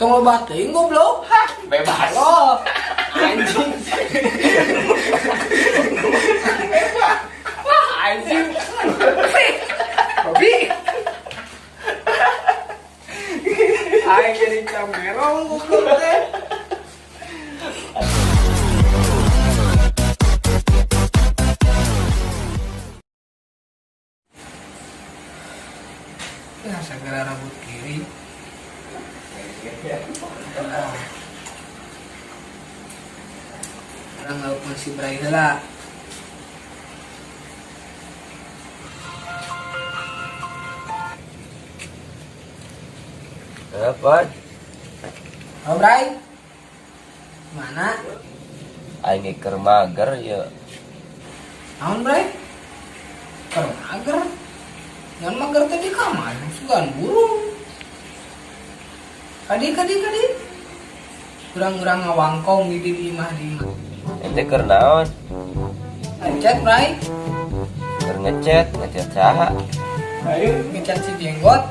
Tong loba teuing, goblok. Hah, bebas. Oh, anjing. Wah, anjing. Babi. Aing jadi camerong, goblok teh. Ya, segera rambut kiri. Ah. Urang nelpon si Bray heula. Apa? Oh, Bray. Mana? Aing keur mager ya. Naon, Bray? Keur mager. Ngan mager teh di kamar, sugan burung. Kadi kadi kadi. Urang-urang ngawangkong di imah di imah. Ente keur naon? Ngechat, Bray. Keur ngechat, ngechat saha? Ayo ngechat si Jenggot.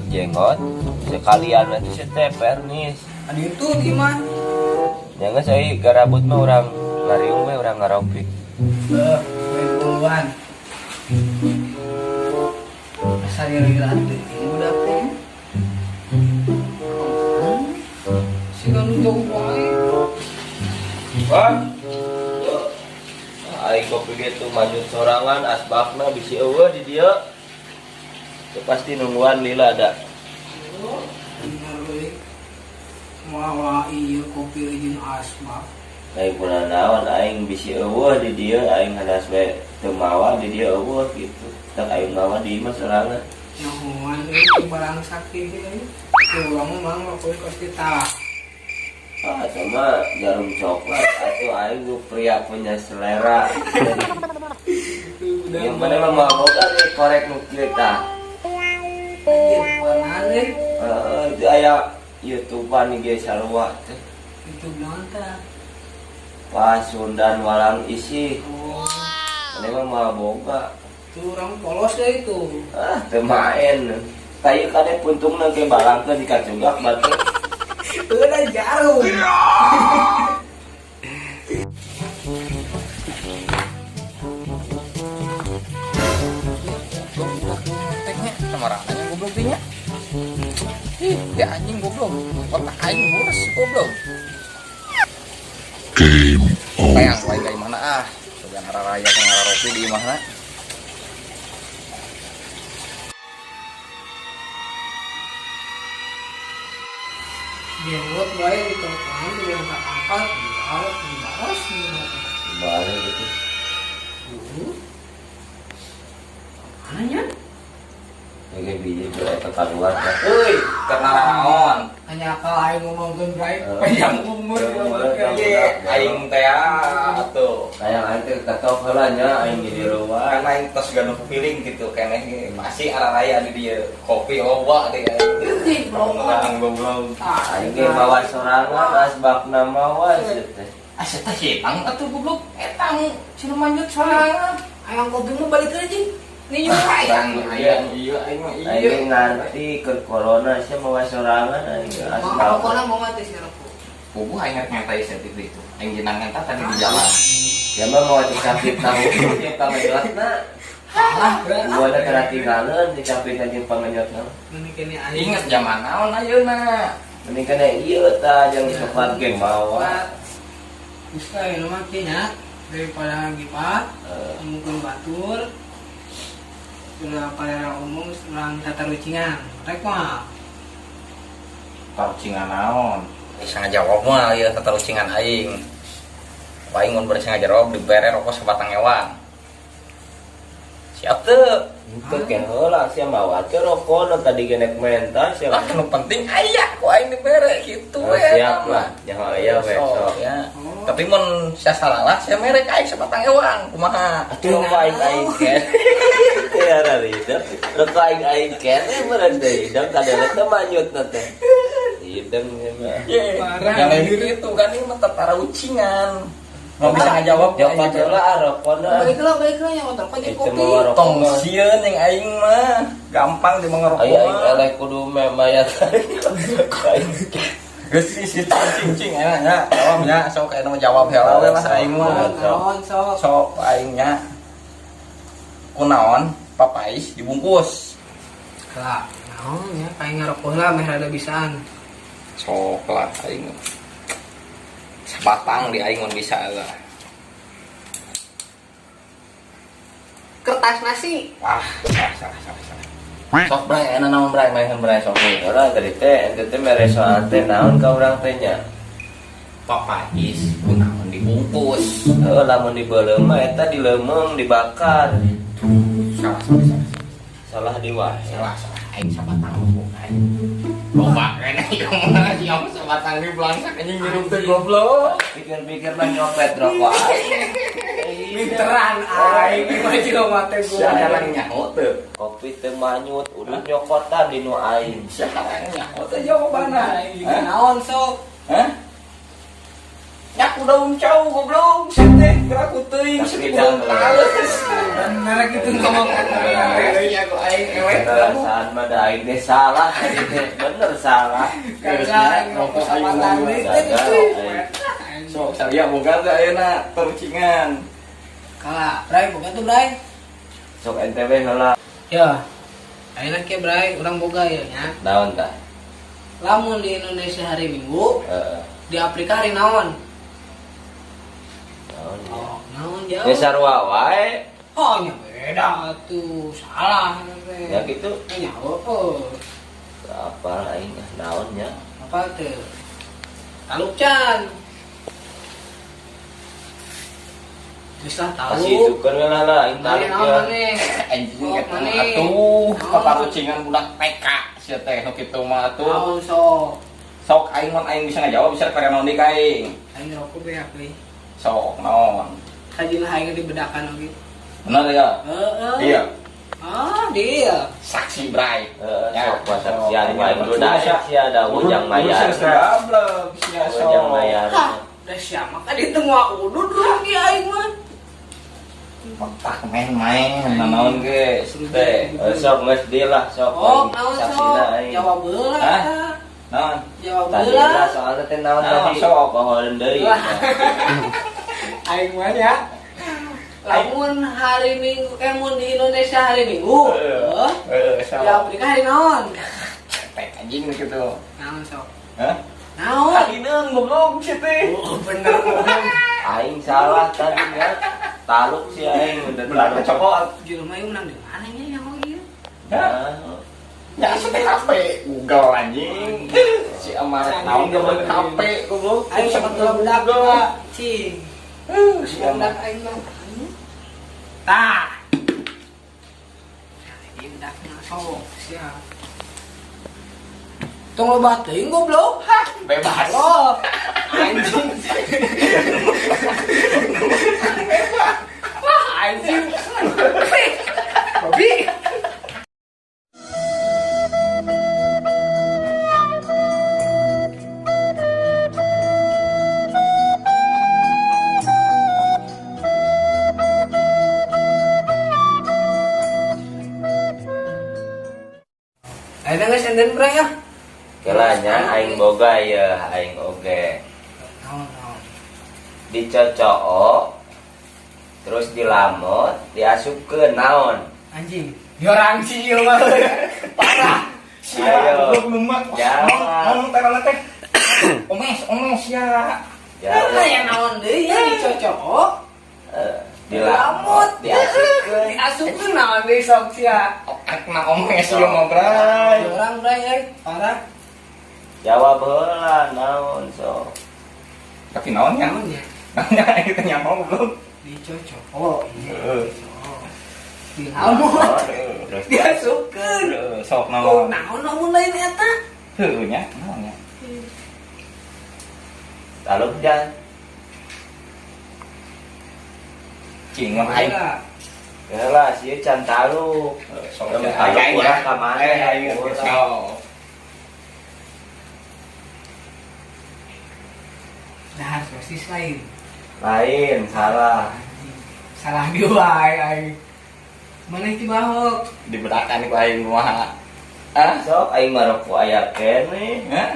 Jenggot. Sekalian nanti si teh pernis. Adi itu di imah. Jangan saya garabut mah urang ngariung we, urang ngaropi. Beuh, we duluan. Asa lila teuing budak teh. Siga nu jauh wae. Wah. Aing kopi gitu maju sorangan, asbakna bisi eueuh di dieu. Itu pasti nungguan lila ada. Oh, bener euy. Mawa ieu kopi jeung asbak. Aing pernah naon, aing bisi eueuh di dieu, aing hanas we teu mawa di dieu eueuh gitu. Tak aing mawa di imah sorangan. Nyahoan euy teu barang sakit euy. Tuh urang mah mang kopi pasti tah. Ah, sama jarum coklat atau aing nu pria punya selera. Yang mana mah mau boga nih korek nu kieu tah. Anjir, mana euy? Heeh, itu aya YouTubean nih ge sarua teh. Itu naon tah? Pasundan walang isi. Oh, Mana mah mau boga. tuh urang polos deh itu. Ah, teu main. Tayu kade puntungna ke balangkeun di kacugak batu. Udah jarum. Goblok nya sama rangkanya goblok teh nya. Ih, dia anjing goblok. Otak aing boros goblok. Game Bayang over. wae ka mana ah. Sogan raya teh ngaropi di imahna. Jenggot bae di teleponan di angkat-angkat, dibalas, dibalas nih. Balik gitu. Mana nya? Oke, biji boleh ke keluar. Euy, karena naon? Hanya akal aing ngomongkeun Bray, Eh. panjang umur. Panjang umur. Ye, aing teh atuh. Kayak aing teh katok heula nya aing jadi ruang. Karena aing tos gaduh feeling gitu keneh ge masih araraya di dieu kopi loba deh aing. Orang goblok. Aing ge mawa sorangan asbakna mawa sih teh. Asa teh hitang atuh goblok eta nu cenah manjut sorangan. Ayang kopi mah balik aja. Nih Ayang ayang iya aing mah iya. Aing nganti ke corona sih mawa sorangan aing ge Mau asbak. rokokna mau mati sih rokok. Puguh aing rek ngentai setik itu. Aing jenang ngenta tadi di jalan. Ya mah mau dicapit tahu jeung pangenyotna. Lah, Gua ada kena tinggalan dicapit jeung pangenyotna. Mending kene aing. Ingat zaman naon ayeuna. Mending kana ieu tah jeung coklat ge mawa. Bisa ya mah kieu nya daripada gipat, Eh, ngomongkeun batur. Sudah pada umum urang tatarucingan. Rek mah. Tarucingan naon? Bisa ngajawab mah ieu tatarucingan aing. Aing mun beres ngajawab dibere rokok sabatang ewang. Siap teu? Itu ke heula sia mawa teh rokona tadi ge nek menta sia. Lah nu penting aya ku aing dibere kitu Oh, we. siap eta mah. lah. Jangan aya we sok. Ya. Oh. Tapi mun sia salah sia mere ka aing sabatang ewang kumaha? Atuh rokok aing aing ken. Teh ara hidep. Rokok aing aing ken meureun teh hidep kadelek teh manyutna teh. Hideng ya mah. Ye, Parah. yang lain gitu kan ini mah tatarucingan. Mau bisa ngajawab Jawab heula ah rokona. Balik lah, balik lah yang motor kok jadi Itu kopi. mawa rokok. Tong sieun yang aing mah. Gampang di ngerokok. Aya aing eleh kudu mayar. Geus sih cing-cing nya nya jawab nya sok aya nu jawab heula we lah aing mah. Naon sok? Sok aing nya. Kunaon papais dibungkus. Lah, naon nya aing ngarokok lah meh rada bisaan. Sok lah aing. Sabatang di aing mun bisa lah. Kertas nasi. Wah, salah. Sok bray, enak naon bray, main bray sok. Ora tadi teh ente teh mere soal teh naon ka urang teh nya. Papais kunaon dibungkus. Heuh lamun dibeuleum mah eta dileumeung dibakar. Salah. Salah di wae. Salah aing sabatang aing. Loba kene ieu mah sia sabatang di blangsak anjing ngirup teh goblok. Pikir-pikir mah nyopet rokok aing. Pinteran aing mah jelema teh gua. Saha nyaho teu? Kopi teu manyut, udut nyokotan di nu aing. Saha nyaho teu jawabanna? Naon sok? Hah? Nyaku daun cau goblok, sia teh gerak ku teuing, sia daun tales. Bener gitu ngomong. Iya ku aing ewek. Perasaan mah da aing teh salah tadi teh. Bener salah. Kagak rokok sabatang deui teh. Sok saria boga teh ayeuna perucingan. Kalah, Bray, boga tuh Bray. Sok ente we heula. Ya. Ayeuna ke Bray, urang boga ya nya. Naon tah? Lamun di Indonesia hari Minggu, di Afrika hari naon? Naon ya? Oh, naon jauh. Ya sarua wae. Oh, nya beda tuh. Salah teh. Ya gitu. Nya heueuh. Apa aing naon nya? Apa teh? Taluk can. Geus lah taluk. Kasih isukeun we lah aing taluk ya. Anjing eta atuh, paparucingan budak TK sia teh nu kitu mah atuh. Naon sok? Sok aing mun aing bisa ngajawab bisa pare naon deui ka aing. Aing ngerokok beak euy. Sok naon? Sajina aing dibedakan oge. Bener ya? Heeh. Iya. Ah, dia. Saksi Bray. Heeh, sok saksian wae kudu daek sia da ujang mayar. Goblok sia sok. Ujang mayar. Hah, da sia mah ka ditu moal udud rugi aing mah. Otak main-main naon ge teh. Sok geus deal lah sok. Oh, naon sok? Jawab heula. Naon? Jawab heula. Soalna teh naon tadi? Sok pohoan deui. Aing mah nya. Lamun hari Minggu, mun di Indonesia hari Minggu, di Afrika hari naon? Cetek anjing gitu. Naon sok? Hah? Naon? Harineung goblok sia teh. Oh, bener. Aing salah tadi nya. Taluk sih aing udah taluk cokot. Jelema ieu menang di mana nya yang ieu? Hah? Ya asup HP Google anjing. Si Amar naon ge HP goblok. Aing sempat budak cing. Si Amar aing mah. Tah. Ieu bedakna sok siap. Tong loba teuing goblok. Hah, bebas. Oh, anjing. Bebas. Wah, anjing. Babi. Ayo geus enten Bray ya. Kelanya aing boga ya, aing oge. Naon. Dicocok terus dilamot, diasupkeun naon? Anjing. Diorang sih ieu mah. Parah. Sia goblok lemak. Naon teh teh. Omes ya. Nah, yang naon deui ya dicocok. Dilamot, diasupkeun. Diasupkeun naon deui sok sia. Otakna omes ieu mah Bray. Diorang Bray euy, parah. Jawab heula naon sok. Tapi naon nya? Naon nya? Naon nya kita nyaho goblok. Dicocok. Oh, iya. Dilamot. Terus diasupkeun. Sok naon? Naon lamun lain eta? Heueuh nya, naon nya? Taluk jan. Cing mah aing. Heula sieun can taluk. Sok taluk urang ka mana? Aing sok. Dahar sosis lain. Lain, salah. Salah dia wae aing. Maneh ti bahok. Dibedakan ku aing kumaha. Ah? Sok aing mah rokok aya keneh. Hah?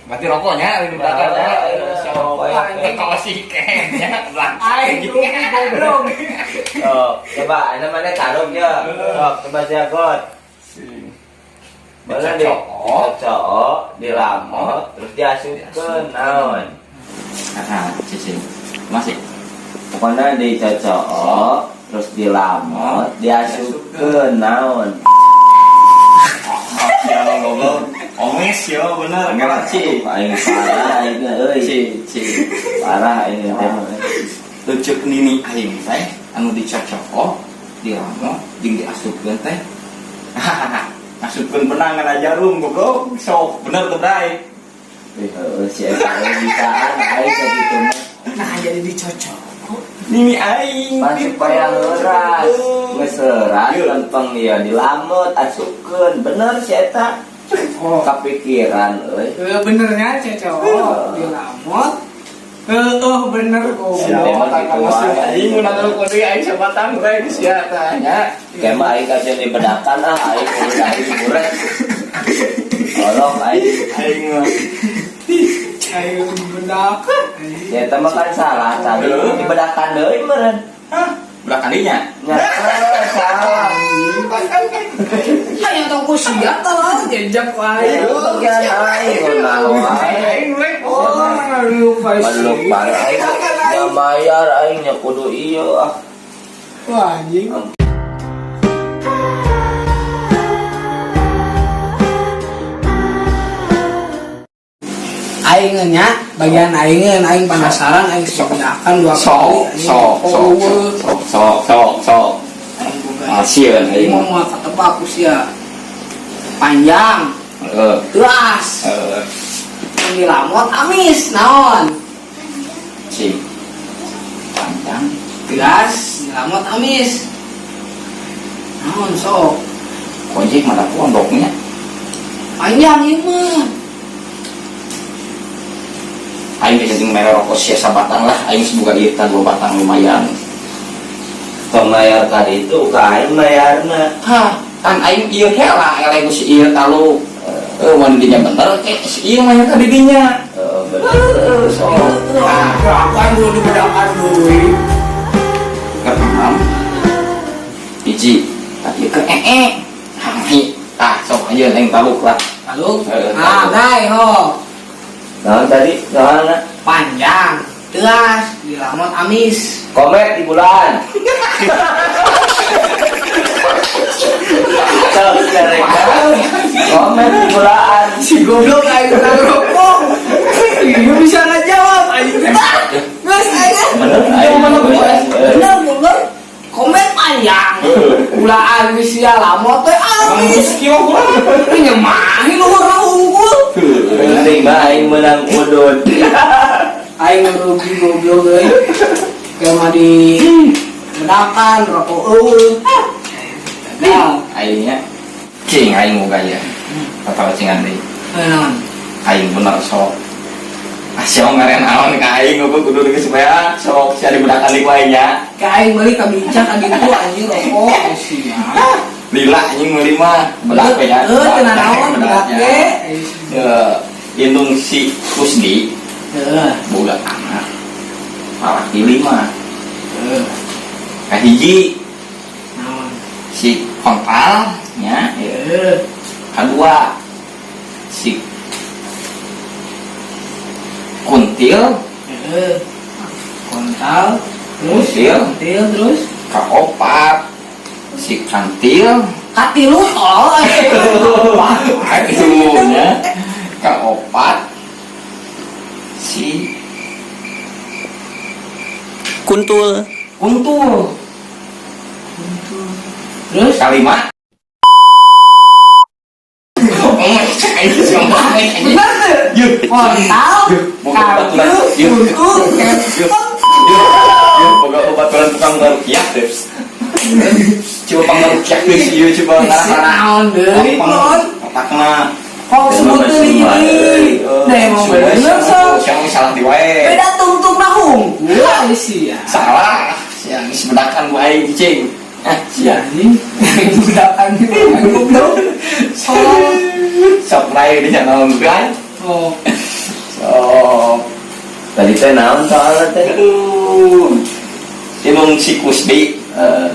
Berarti rokoknya lain dibedakan ya. Nah, rokok aya keneh. Kalau si nya Aing rugi goblok. Sok, coba ini mana taruh ya. Sok, coba sia God. Mana di dicocok, dilamot, terus diasupkeun naon. Ah, sisi. Masih. Pokoknya dicocok, terus dilamot, diasupkeun naon. Ya goblok. Omes yo bener nggak ci. Aing parah aing euy. Ci, ci. Parah aing teh. Lucu nini aing teh anu dicocok, dilamot, jeung diasupkeun teh. Asupkeun benang kana jarum goblok. Sok bener tuh Bray. Heeh, si eta euy bisaan aing sakitu mah. Nah, jadi dicocok. Nini aing. Pan supaya ngeuras, geus heuras lempeng ieu dilamot asupkeun. Bener si eta. Oh. Kapikiran euy. Eh, benernya cocok dilamot. Eh, bener goblok. Siapa gitu masuk wae. aing mun anu kode aing sabatang Bray sia tah nya. Kayak mah aing kajian dibedakan ah aing kudu aing buret. Tolong aing. Aing mah. Aing bedakan. Ya eta mah kan salah tadi dibedakan deui meureun. Hah? Bedakan dinya. Nya salah. Hayang tong ku sia tah jejak wae. Bagian aing kunaon wae. Aing we. Oh, lupa sih. Belum parah aing nya mayar aing nya kudu ieu ah. Wah, anjing. Aing nya bagian aing aing penasaran aing bedakan dua Sok, kali. sok, sok, sok, sok, sok, sok. Aing boga. Asieun Aing aing. mau moal ketebak ku sia. Panjang, Heeh. teras, Heeh. yang dilamot amis naon? Ci. Panjang. Teras, dilamot amis. Naon sok? Kojek mah pondoknya. Panjang ieu mah. Aing geus jeung mere rokok sia sabatang lah, aing semoga ieu tah dua batang lumayan. Tong mayar ka ditu ka aing mayarna. Hah, kan aing ieu heula eleh ku si ieu talu. Heuh, mun dinya bener ke si ieu mayar ka didinya. Heeh, bener. Heuh, sok. Ah, Bedakan dulu dibedakan deui. keenam. Hiji, tah ieu ke ee. Hangi. Tah, sok aja aing taluk lah. Lalu, Eh, ah, dai ho. Naon tadi? Naon? Panjang, teras, dilamot amis. Komet di bulan. Terus Komet di bulan. Si goblok aing urang rokok. Ieu bisa ngajawab aing. Geus aing. Bener aing. Bener goblok. Komet panjang. Ulaan geus sia lamot teh amis. Kieu kurang. Nyemahi luhur unggul. Penting mah aing menang udut. Aing rugi goblok euy. Kayak mah di bedakan rokok eueuh. Gagal. Aingnya cing aing moga ya. Kata cingan deui. Naon? Aing bener sok. Ah sia ngaren naon ka aing goblok kudu geus supaya sok sia dibedakan deui ku aing nya. Ka aing meuli ka bincang ka ditu anjing rokok sia. Lila anjing meuli mah bedak we ya. Heuh, teu naon bedak ge. Ya, indung si Kusdi Heuh. boga anak. Palaki lima. Heuh. Kahiji Naon? si Kontal nya, Heuh. kadua si Kuntil, Heuh. Kontal terus Kuntil. kuntil terus kaopat si Kantil, katilu tol. Aduh nya, kaopat si Kuntul. Kuntul, Terus kalima. bener tuh. Kontal, katil, kuntul, ketot. Boga baturan tukang barukiah deh. Coba pangbarukiah deh sih, coba ngarah-ngarah. Naon deui, non? Otakna. Kok sebutkeun ini? Nah, emang bener sok. Siapa salah di wae. Beda tungtung na hungkul ai sia. Salah. Siang geus bedakan ku aing cing. Eh, sia. Anjing, budakan goblok. Sok. Sok rai di naon kan? Oh, Sok. Tadi teh naon soalna teh? Aduh. Indung si Kusdi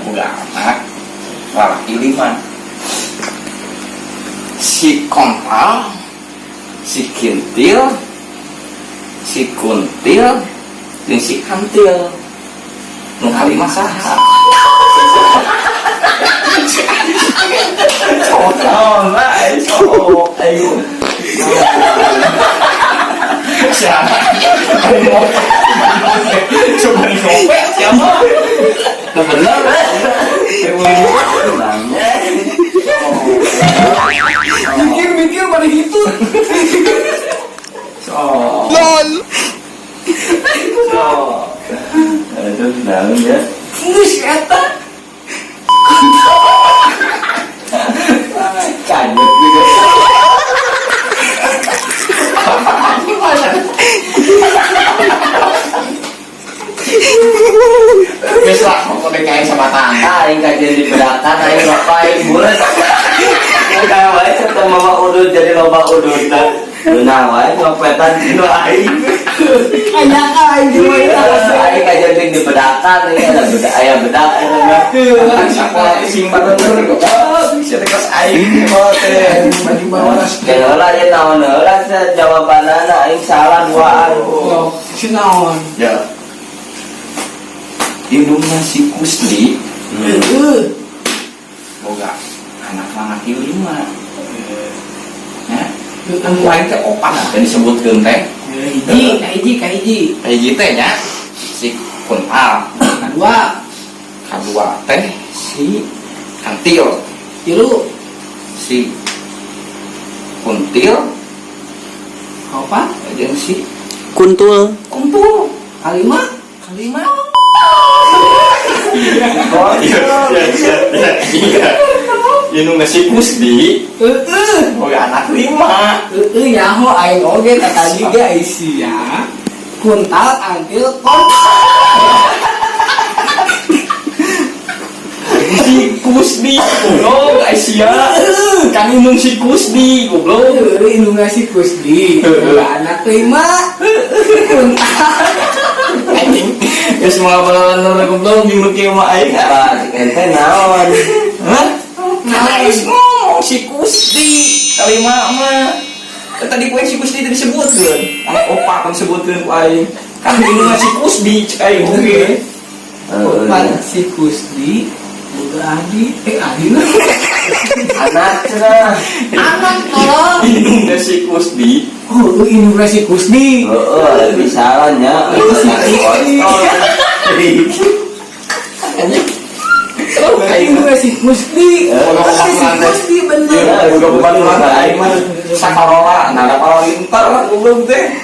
boga anak lalaki lima. Si Kontal, si Kintil, si Kuntil, jeung si Kantil. Nu kalima saha? Sok naon lah, sok. Ayo. Siapa? Coba ngopek siapa? Itu bener eh. Nanya. Mikir-mikir pada gitu. So. LOL. So. Aduh, naon ya? Geus eta. Kaget juga. Geus lah, mau DKI sama tangga. Aing kajian di bedakan, aing bapak aing bules. Kayak wae tetep mama udut jadi loba udut. Nah, wae ngopetan dinu aing. Banyak aing di mana. Aing kajian ting di bedakan, aing ada bedak, aya bedak eta mah. Kan sakola sing bener kok. Bisa teh kelas aing mah teh. Baju bawas. Heula ya naon heula jawabanana aing salah duaan. Oh, si naon? Ya. Indungna si Kusdi Heeh. boga anak lalaki lima. Ya, kan ku aing teh opat dan disebutkeun teh. Hiji, ka hiji, ka hiji. Hiji teh nya si Kuntal, Kadua, kadua teh si Kantil, tilu, si Kuntil, kaopat, jeung si Kuntul. Kuntul. kalima, Kalima. Iya, iya, iya, iya. Indungna si Kusdi Heeh. boga anak lima. Heeh, nyaho aing oge tadi ge ai sia. Kuntal, antil, kontal. Si Kusdi goblok Aisyah. Kan indung si Kusdi goblok. Heeh, indungna si Kusdi. Boga anak lima. Kuntal. Anjing. Geus moal bener goblok jeung nu kieu mah aing. Apa ente naon? Hah? Nah, geus ngomong si Kusdi kalima mah. Tadi ku si Kusdi teh disebutkeun. Anak opat kan disebutkeun ku aing. Kan indungna si Kusdi cek aing oge. Opat si Kusdi boga adi, adi lah. Anak cenah. Anak tolong. Indungna si Kusdi. Oh, indungna si Kusdi. Heeh, lebih salah nya. Anjing. Indungna si Kusdi. Si Kusdi bener. Ya, boga bebaturan aing mah sakorola, nah ada palinter goblok teh.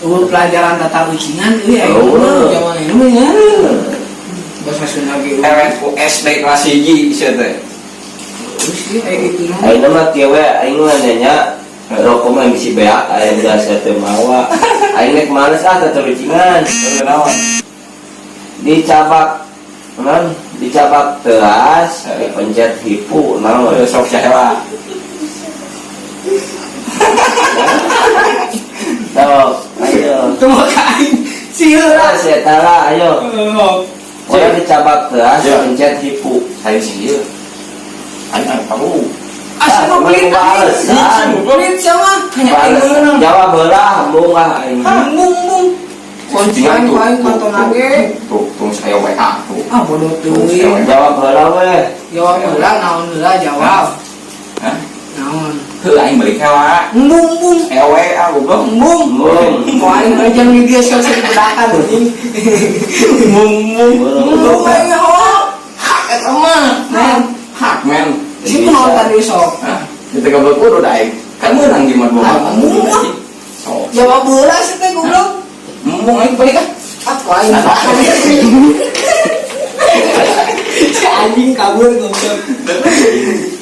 Oh, pelajaran tata ucingan euy aing mah zaman ini mah ya. Bahasa Sunda ge. RFU SD kelas 1 sia teh. Terus ieu aya gitu mah. Aing mah kieu we, aing mah nanya rokok mah bisi beak aya biasa teu mawa. Aing nek males ah tata ucingan. Heuh naon? Dicabak naon? Dicabak teras, dipencet hipu naon. Heuh sok saheula. Sok, ayo. Teu ka aing. Sieun. Ah, si eta lah, ayo. Orang dicabak teras, dipencet hipu. Saya sih ieu. Aing anu perlu. Asa mah belit aing. Belit sama. Bales. Jawab heula, embung ah aing. Embung embung. Kuncian ku aing pantona ge. Tuh, tuh saya WA tuh. Ah bodoh teuing. Jawab heula we. Jawab heula naon heula jawab. Hah? Naon? Heuh aing balik heula. Embung embung. WA goblok. Embung. Embung. Ku aing aja di dia sia dibedakan anjing. Embung embung. Embung aing ho. Hak eta mah. Nah, Hak men. si kunaon tadi sok. Hah? Kita goblok kudu da aing. Kan meunang gimana gua. Ah, embung. Sok. Jawab heula sih teh goblok. Embung aing balik ah. Ah, ku aing. Si anjing kabur goblok.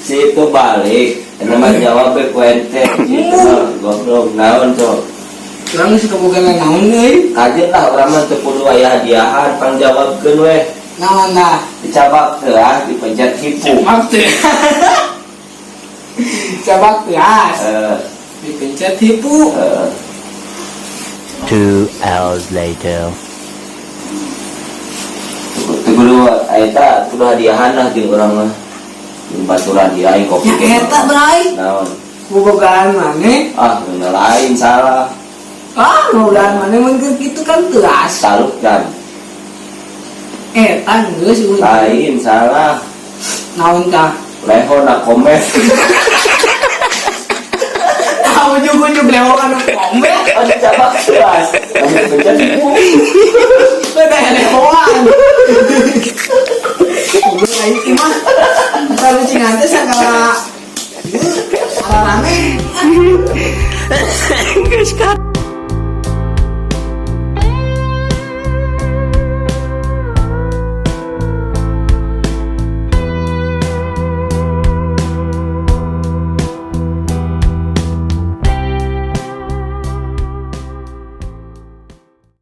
Si itu balik, nama jawab we ku ente. Si itu mah goblok naon sok. Urang geus kaboga naon euy. Kajeun lah urang mah teu kudu aya hadiahan, pangjawabkeun we. Naon dah? Dicabak teuas, dipencet hipu. Cabak teh. Cabak teuas. Eh, Dipencet hipu. eh. 2 hours later. Teu kudu eta kudu hadiahan lah jeung urang mah. Jeung baturan di aing kopi. Ya eta, Bray. Naon? Bobogaan maneh. Ah, nu lain salah. Ah, bobogaan maneh mun keur kitu kan teuas. Salut kan. Eta geus euy. Lain salah. Naon tah? Leho na komen. Ah, ujug-ujug leho kana komen. Oh, dicabak teuas. Kamu pencet hipu. Beda lehoan. Goblok aing mah. Kalau cingan teh sagala rame. Geus.